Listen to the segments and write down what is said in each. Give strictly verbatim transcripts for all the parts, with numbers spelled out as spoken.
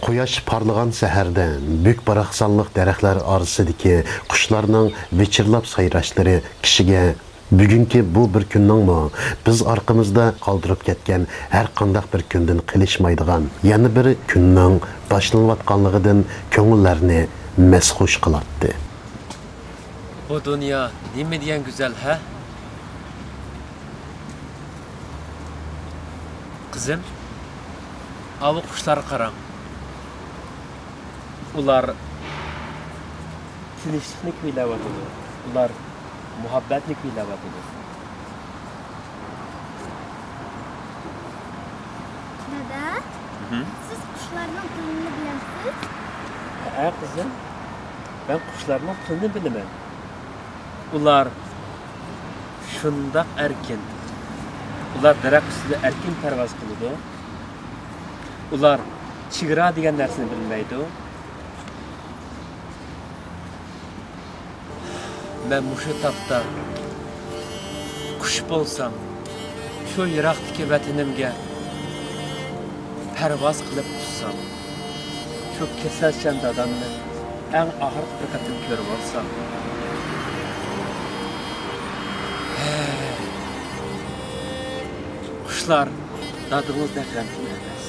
قۇياش پارلىغان سەھەردە بۈك-باراقسانلىق دەرەخلەر ئارىسىدىكى قۇشلارنىڭ ۋىچىرلاپ سايراشلىرى كىشىگە بۈگۈنكى بۇ بىر كۈننىڭمۇ بىز ئارقىمىزدا قالدۇرۇپ كەتكەن ھەر قانداق بىر كۈندىن قېلىشمايدىغان يەنە بىر كۈننىڭ باشلىنىۋاتقانلىقىدىن كۆڭۈللەرنى مەستخۇش قىلاتتى. بۇ دۇنيا نېمە دېگەن گۈزەل، ھە؟ قىزىم، ئاۋۇ قۇشلارغا قاراڭ. ئۇلار تىنچلىقنى كۈيلەۋاتىدۇ. ئۇلار مۇھەببەتنى كۈيلەۋاتىدۇ. دادا، مهم. سىز قۇشلارنىڭ تىلىنى بىلەمسىز؟ ھە، قىزىم. مەن قۇشلارنىڭ تىلىنى بىلىمەن. ئۇلار شۇنداق ئەركىن. ئۇلار دەرەخ ئۈستىدە ئەركىن پەرۋاز قىلىدۇ. ئۇلار چېگرا دېگەن نەرسىنى بىلمەيدۇ. مەن مۇشۇ تاپتا قۇش بولسام، شۇ يىراقتىكى ۋەتىنىمگە پەرۋاز قىلىپ ئۇچسام، شۇ كېسەلچان دادامنى ئەڭ ئاخىرقى بىر قېتىم كۆرۈۋالسام. ھەي، قۇشلار دادىڭىزدەك غەمكىن ئەمەس.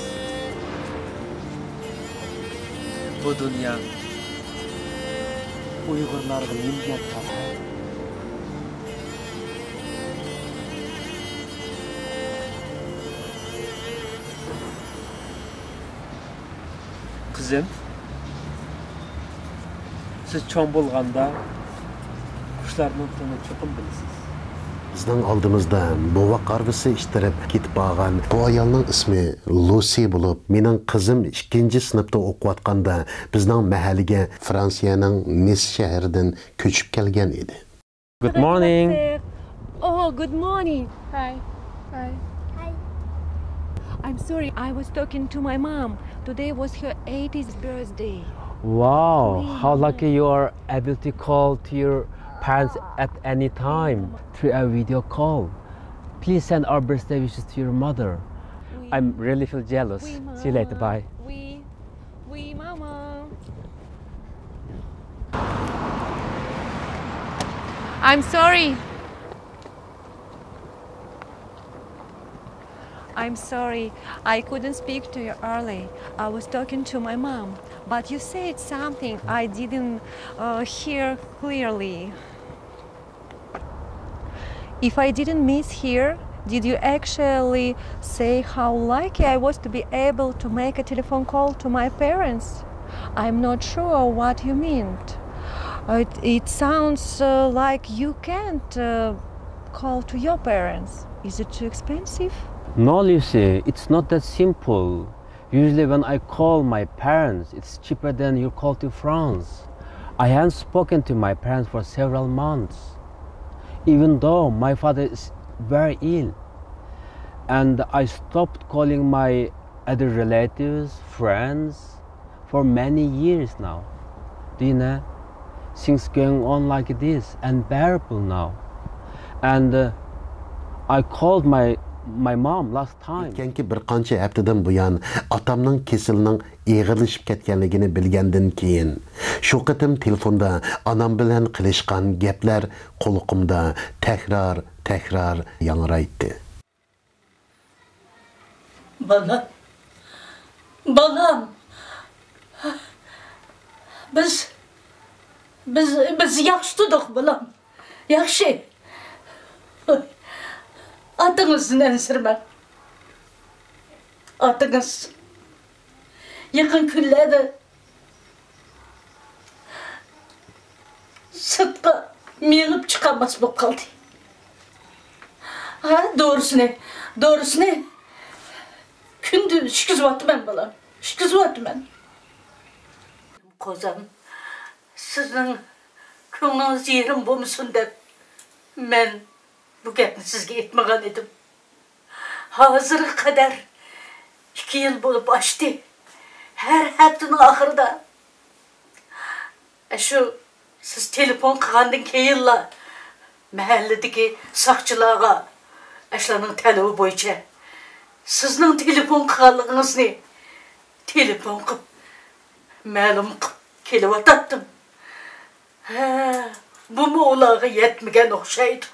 بۇ دۇنيا ئۇيغۇرلارغا نېمە گەپ قالغان؟ قىزىم، سىز چوڭ بولغاندا قۇشلارنىڭ تىلىنى چوقۇم بىلىسىز. بىزنىڭ ئالدىمىزدا بوۋاق ھارۋىسى ئىتتىرىپ كېتىپ بارغان بۇ ئايالنىڭ ئىسمى لۇسى بولۇپ، مېنىڭ قىزىم ئىككىنچى سىنىپتا ئوقۇۋاتقاندا بىزنىڭ مەھەللىگە فرانسىيەنىڭ نىس شەھىرىدىن كۆچۈپ كەلگەن ئىدى. Good morning. Oh, good morning. Hi. Hi. Hi. I'm sorry, I was talking to my mom. Today was her eightieth birthday. Wow, how lucky you are able to call to your parents at any time through a video call. Please send our birthday wishes to your mother. I'm really feel jealous. See you later. Bye. Oui, maman. I'm sorry. I'm sorry. I couldn't speak to you early. I was talking to my mom. But you said something I didn't uh, hear clearly. If I didn't miss here, did you actually say how lucky I was to be able to make a telephone call to my parents? I'm not sure what you meant. It, it sounds uh, like you can't uh, call to your parents. Is it too expensive? No, Lucy, it's not that simple. Usually when I call my parents, it's cheaper than you call to France. I haven't spoken to my parents for several months, even though my father is very ill. And I stopped calling my other relatives, friends, for many years now. Do you know? Things going on like this, unbearable now. And uh, I called my, my mom last time. ئۆتكەنكى بىر قانچە ھەپتىدىن بۇيان ئاتامنىڭ كېسىلىنىڭ ئېغىرلىشىپ كەتكەنلىكىنى بىلگەندىن كېيىن، شۇ قېتىم تېلېفوندا ئانام بىلەن قىلىشقان گەپلەر قۇلىقىمدا تەكرار، تەكرار ياڭرايتتى. بالام، بالام، بىز، بىز، بىز ياخشى تۇردۇق، بالام. ياخشى. ئاتىڭىزدىن ئەنسىرىمەڭ. ئاتىڭىز يېقىن كۈنلەردە سىرتقا مېڭىپ چىقالماس بولۇپ قالدى. ھە، دورىسىنى، دورىسىنى كۈندە ئىچكۈزۈۋاتىمەن، بالام، ئىچكۈزۈۋاتىمەن. قوزام، سىزنىڭ كۆڭلىڭىز يېرىم بولمىسۇن دەپ، مەن بۇ گەپنى سىزگە ئېيتمىغان ئىدىم. ھازىرغا قەدەر ئىككى يىل بولۇپ ئاشتى. ھەر ھەپتىنىڭ ئاخىرىدا ئاشۇ سىز تېلېفون قىلغاندىن كېيىنلا مەھەللىدىكى ساقچىلارغا ئاشۇلارنىڭ تەلىپى بويىچە سىزنىڭ تېلېفون قىلغانلىقىڭىزنى تېلېفون قىلىپ مەلۇم قىلىپ كېلىۋاتاتتىم. ھە، بۇمۇ ئۇلارغا يەتمىگەن ئوخشايدۇ.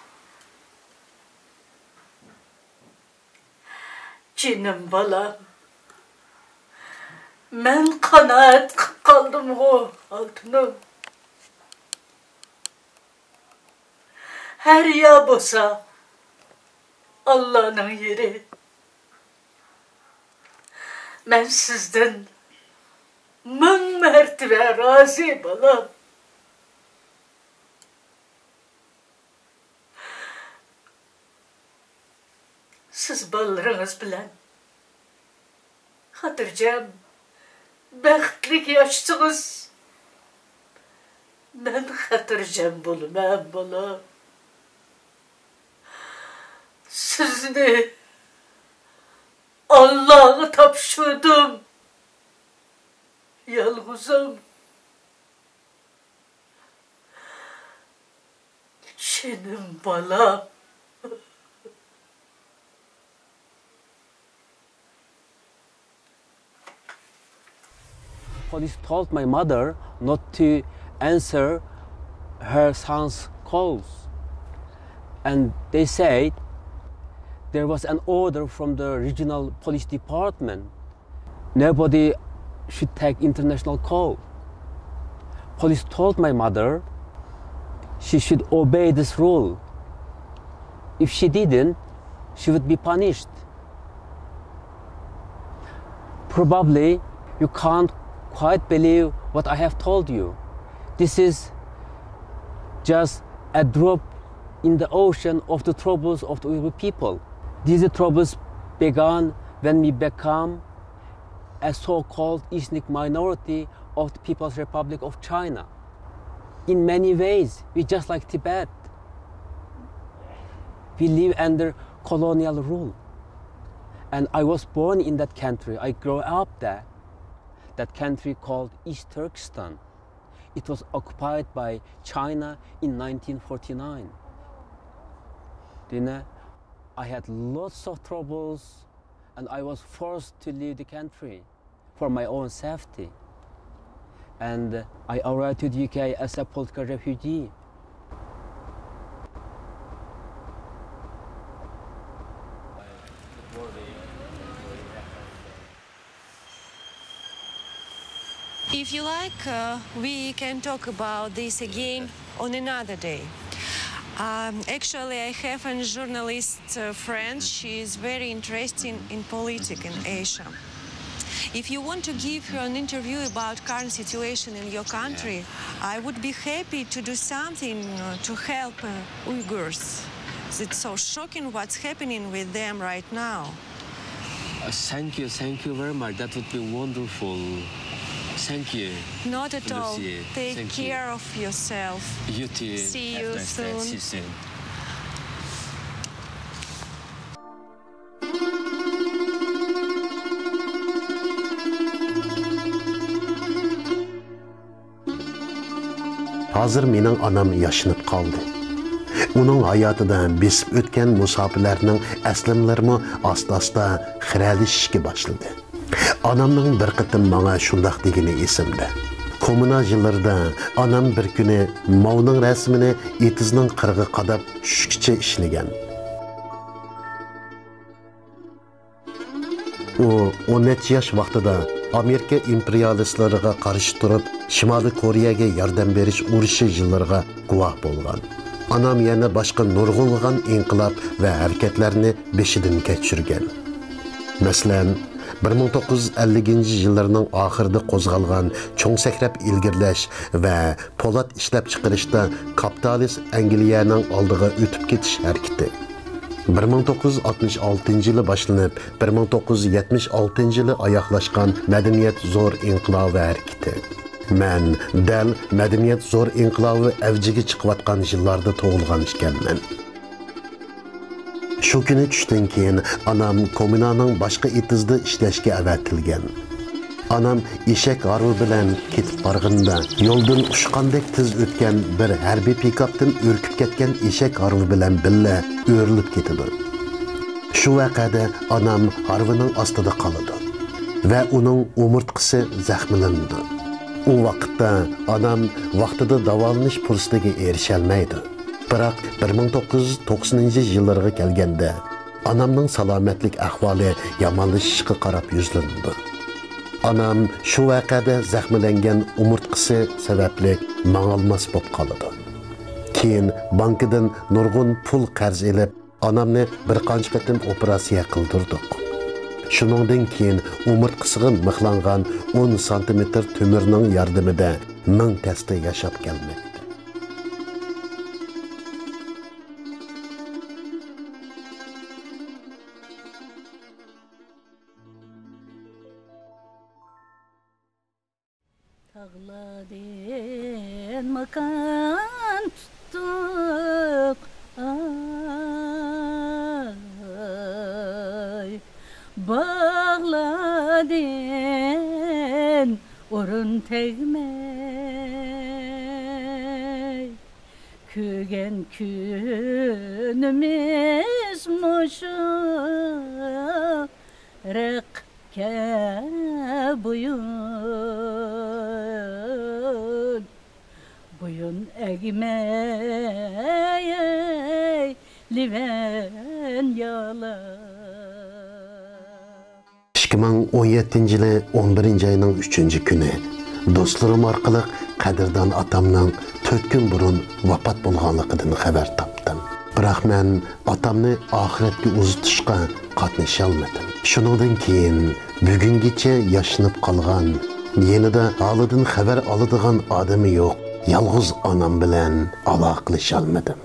جېنىم بالام، مەن قانائەت قىلىپ قالدىمغۇ، ئالتۇنۇم. ھەر يەر بولسا ئاللانىڭ يېرى. مەن سىزدىن مىڭ مەرتىۋە رازى، بالام. سىز بالىلىرىڭىز بىلەن خاتىرجەم، بەختلىك ياشىسىڭىز، مەن خاتىرجەم بولىمەن، بالام. سىزنى ئاللاغا تاپشۇردۇم، يالغۇزۇم. جېنىم بالام. Police told my mother not to answer her son's calls. And they said there was an order from the regional police department. Nobody should take international call. Police told my mother she should obey this rule. If she didn't, she would be punished. Probably you can't quite believe what I have told you. This is just a drop in the ocean of the troubles of the Uyghur people. These troubles began when we become a so-called ethnic minority of the People's Republic of China. In many ways, we just like Tibet. We live under colonial rule. And I was born in that country. I grew up there. That country called East Turkestan. It was occupied by China in nineteen forty-nine. Then, uh, I had lots of troubles and I was forced to leave the country for my own safety. And, uh, I arrived to the U K as a political refugee. If you like, uh, we can talk about this again on another day. Um, actually, I have a journalist, uh, friend. She is very interested in politics in Asia. If you want to give her an interview about current situation in your country, I would be happy to do something, uh, to help, uh, Uyghurs. It's so shocking what's happening with them right now. Uh, thank you, thank you very much. That would be wonderful. Thank you. Not at all. Lucy, thank you. Take care of yourself. You too. See you soon. See you soon. ھازىر مېنىڭ ئانام ياشىنىپ قالدى. ئۇنىڭ ھاياتىدا بېسىپ ئۆتكەن مۇساپىلەرنىڭ ئەسلىمىلىرىمۇ ئاستا-ئاستا خىرەلىشىشكە باشلىدى. ئانامنىڭ بىر قېتىم ماڭا شۇنداق دېگىنى ئېسىمدە. كوممۇنا يىللىرىدا ئانام بىر كۈنى ماۋنىڭ رەسىمىنى ئېتىزنىڭ قىرىغا قاداپ چۈشكىچە ئىشلىگەن. ئۇ ئون نەچچە ياش ۋاقتىدا ئامېرىكا ئىمپېرىيالىستلىرىغا قارشى تۇرۇپ، شىمالىي كورېيەگە ياردەم بېرىش ئۇرۇشى يىللىرىغا گۇۋاھ بولغان. ئانام يەنە باشقا نۇرغۇنلىغان ئىنقىلاب ۋە ھەرىكەتلەرنى بېشىدىن كەچۈرگەن. مەسىلەن، بىر مىڭ توققۇز يۈز ئەللىكىنچى يىللارنىڭ ئاخىرىدا قوزغالغان چوڭ سەكرەپ ئىلگىرىلەش ۋە پولات ئىشلەپچىقىرىشتا كاپىتالىست ئەنگلىيەنىڭ ئالدىغا ئۆتۈپ كېتىش ھەرىكىتى. بىر مىڭ توققۇز يۈز ئاتمىش ئالتىنچى يىلى باشلىنىپ، بىر مىڭ توققۇز يۈز يەتمىش ئالتىنچى يىلى ئاياغلاشقان مەدەنىيەت زور ئىنقىلابى ھەرىكىتى. مەن دەل مەدەنىيەت زور ئىنقىلابى ئەۋجىگە چىقىۋاتقان يىللاردا تۇغۇلغان ئىكەنمەن. شۇ كۈنى چۈشتىن كېيىن ئانام كوممۇنانىڭ باشقا ئېتىزىدا ئىشلەشكە ئەۋەتىلگەن. ئانام ئېشەك ھارۋا بىلەن كېتىپ بارغىنىدا، يولدىن ئۇچقاندەك تېز ئۆتكەن بىر ھەربىي پىكاپتىن ئۈركۈپ كەتكەن ئېشەك ھارۋا بىلەن بىللە ئۆرۈلۈپ كېتىدۇ. شۇ ۋەقەدە ئانام ھارۋىنىڭ ئاستىدا قالىدۇ ۋە ئۇنىڭ ئومۇرتقىسى زەخىملىنىدۇ. ئۇ ۋاقىتتا ئانام ۋاقتىدا داۋالىنىش پۇرسىتىگە ئېرىشەلمەيدۇ. بىراق بىر مىڭ توققۇز يۈز توقسىنىنچى يىللىرىغا كەلگەندە، ئانامنىڭ سالامەتلىك ئەھۋالى يامانلىشىشقا قاراپ يۈزلىنىدۇ. ئانام شۇ ۋەقەدە زەخىملەنگەن ئومۇرتقىسى سەۋەبلىك ماڭالماس بولۇپ قالىدۇ. كېيىن بانكىدىن نۇرغۇن پۇل قەرز ئېلىپ، ئانامنى بىر قانچە قېتىم ئوپېراتسىيە قىلدۇردۇق. شۇنىڭدىن كېيىن ئومۇرتقىسىغا مىخلانغان ئون سانتىمېتىر تۆمۈرنىڭ ياردىمىدە مىڭ تەستە ياشاپ كەلمەكتە. تاغلاردىن ماكان تۇتتۇق، ئاي، باغلاردىن ئورۇن تەگمەي، كۆرگەن كۈنىمىز مۇشۇ. رەققە بويۇن، بويۇن ئەگمەي لىۋەن يالاپ. ئىككى مىڭ ئون يەتتىنچى يىلى ئون بىرىنچى ئاينىڭ ئۈچىنچى كۈنى دوستلىرىم ئارقىلىق قەدىردان ئاتامنىڭ تۆت كۈن بۇرۇن ۋاپات بولغانلىقىدىن خەۋەر تاپتىم. بىراق مەن ئاتامنى ئاخىرەتكە ئۇزىتىشقا قاتنىشالمىدىم. شۇنىڭدىن كېيىن بۈگۈنگىچە ياشىنىپ قالغان، يېنىدا ھالىدىن خەۋەر ئالىدىغان ئادىمى يوق يالغۇز ئانام بىلەن ئالاقىلىشالمىدىم.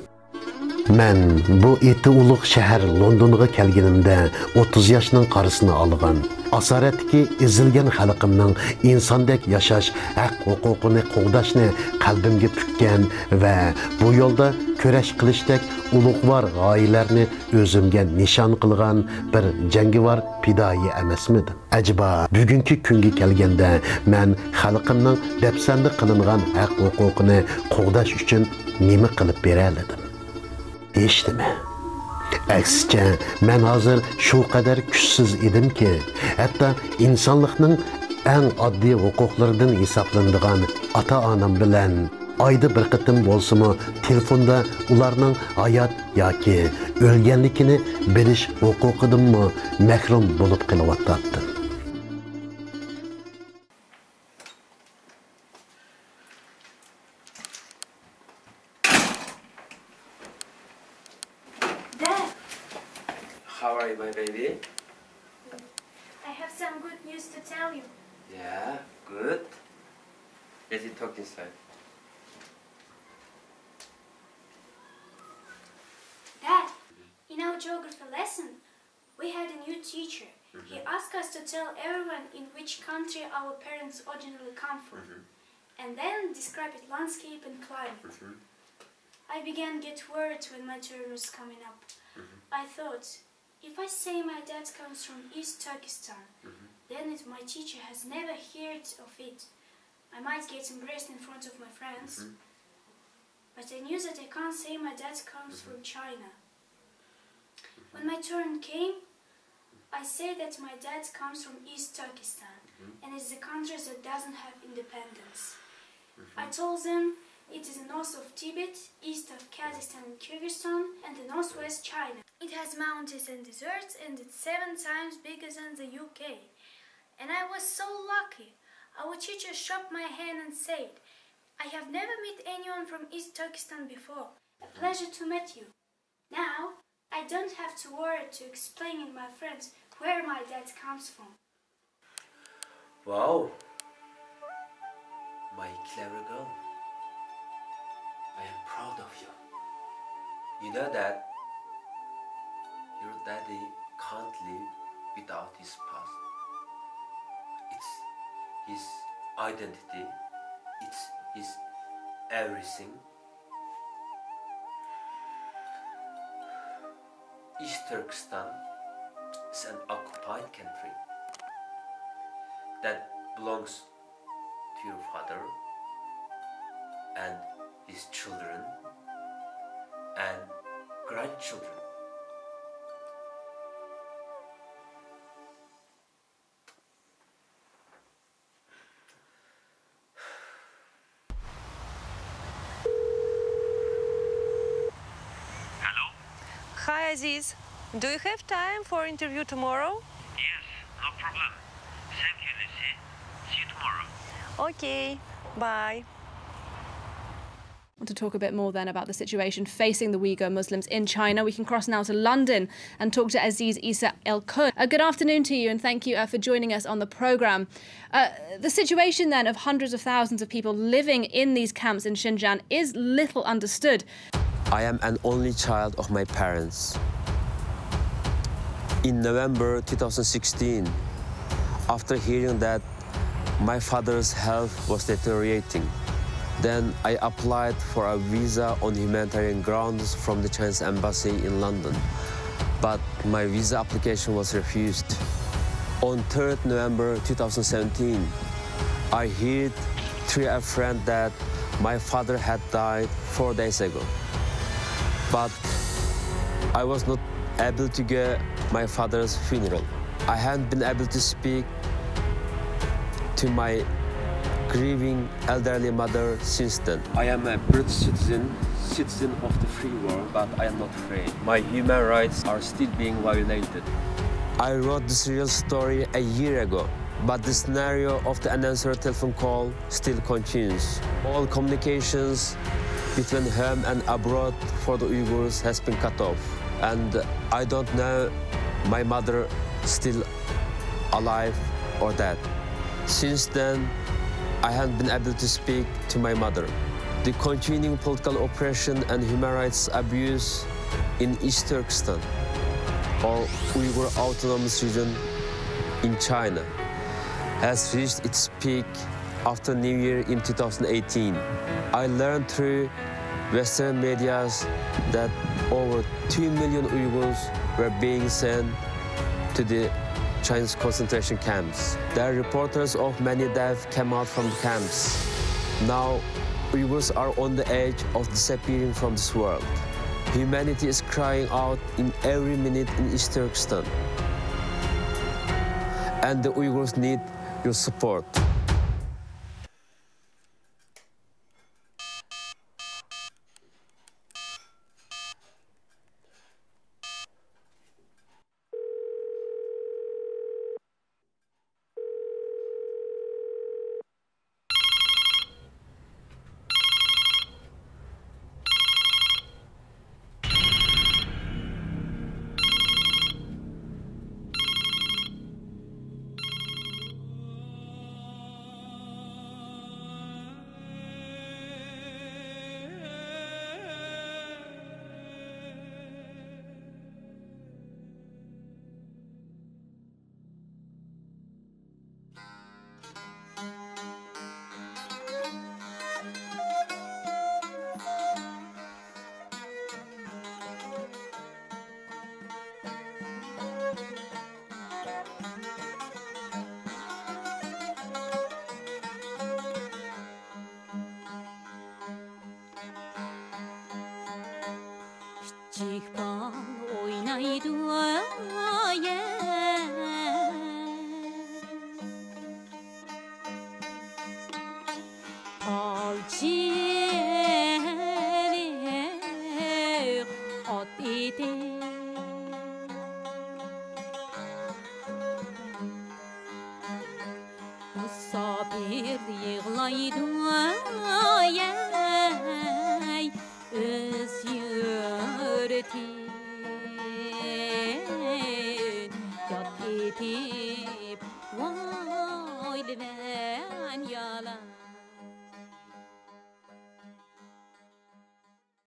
مەن بۇ ئېتى ئۇلۇغ شەھەر لوندونغا كەلگىنىمدە ئوتتۇز ياشنىڭ قارىسىنى ئالغان، ئاسارەتتىكى ئېزىلگەن خەلقىمنىڭ ئىنساندەك ياشاش ھەق ھوقۇقىنى قوغداشنى قەلبىمگە پۈككەن ۋە بۇ يولدا كۈرەش قىلىشتەك ئۇلۇغۋار غايىلەرنى ئۆزۈمگە نىشان قىلغان بىر جەڭگىۋار پىدائىي ئەمەسمىدىم؟ ئەجەبا، بۈگۈنكى كۈنگە كەلگەندە مەن خەلقىمنىڭ دەپسەندە قىلىنغان ھەق ھوقۇقىنى قوغداش ئۈچۈن نېمە قىلىپ بېرەلىدىم؟ ھېچنېمە. ئەكسىچە، مەن ھازىر شۇ قەدەر كۈچسىز ئىدىمكى، ھەتتا ئىنسانلىقنىڭ ئەڭ ئاددىي ھوقۇقلىرىدىن ھېسابلىنىدىغان ئاتا-ئانام بىلەن ئايدا بىر قېتىم بولسىمۇ تېلېفوندا ئۇلارنىڭ ھايات ياكى ئۆلگەنلىكىنى بىلىش ھوقۇقىدىنمۇ مەھرۇم بولۇپ قېلىۋاتاتتىم. Dad! How are you, my baby? I have some good news to tell you. Yeah, good. Let it talk inside. Dad, in our geography lesson, we had a new teacher. He asked us to tell everyone in which country our parents originally come from, and then describe its landscape and climate. I began get worried when my turn was coming up. I thought, if I say my dad comes from East Turkestan, then it, my teacher has never heard of it. I might get embarrassed in front of my friends. But I knew that I can't say my dad comes from China. When my turn came, I said that my dad comes from East Turkestan, and it's a country that doesn't have independence. I told them it is north of Tibet, east of Kazakhstan and Kyrgyzstan, and the northwest China. It has mountains and deserts, and it's seven times bigger than the U K. And I was so lucky. Our teacher shook my hand and said, I have never met anyone from East Turkestan before. A pleasure to meet you. Now, I don't have to worry to explain in my friends where my dad comes from. Wow! My clever girl, I am proud of you. You know that your daddy can't live without his past. It's his identity, it's his everything. East Turkestan is an occupied country that belongs to your father and his children and grandchildren. Aziz, do you have time for interview tomorrow? Yes, no problem. Thank you, Lucy. See you tomorrow. Okay, bye. To talk a bit more then about the situation facing the Uyghur Muslims in China, we can cross now to London and talk to Aziz Isa El Kun. Uh, good afternoon to you, and thank you, uh, for joining us on the program. Uh, the situation then of hundreds of thousands of people living in these camps in Xinjiang is little understood. I am an only child of my parents. In November two thousand sixteen, after hearing that my father's health was deteriorating, then I applied for a visa on humanitarian grounds from the Chinese embassy in London. But my visa application was refused. On third November two thousand seventeen, I heard through a friend that my father had died four days ago. But I was not able to go my father's funeral. I haven't been able to speak to my grieving elderly mother since then. I am a British citizen, citizen of the free world, but I am not free. My human rights are still being violated. I wrote this real story a year ago, but the scenario of the unanswered telephone call still continues. All communications between home and abroad for the Uyghurs has been cut off, and I don't know my mother still alive or dead. Since then, I haven't been able to speak to my mother. The continuing political oppression and human rights abuse in East Turkestan, or Uyghur Autonomous Region in China, has reached its peak after New Year in two thousand eighteen. I learned through Western medias that over two million Uyghurs were being sent to the Chinese concentration camps. There are reports of many deaths came out from the camps. Now, Uyghurs are on the edge of disappearing from this world. Humanity is crying out in every minute in East Turkestan. And the Uyghurs need your support. كىچىك بال ئوينايدۇ، ئايە. پالچىلىق ئات ئىدى. مۇساپىر يىغلايدۇ، ئايەي، ئۆز يۇرتى يات ئىدى.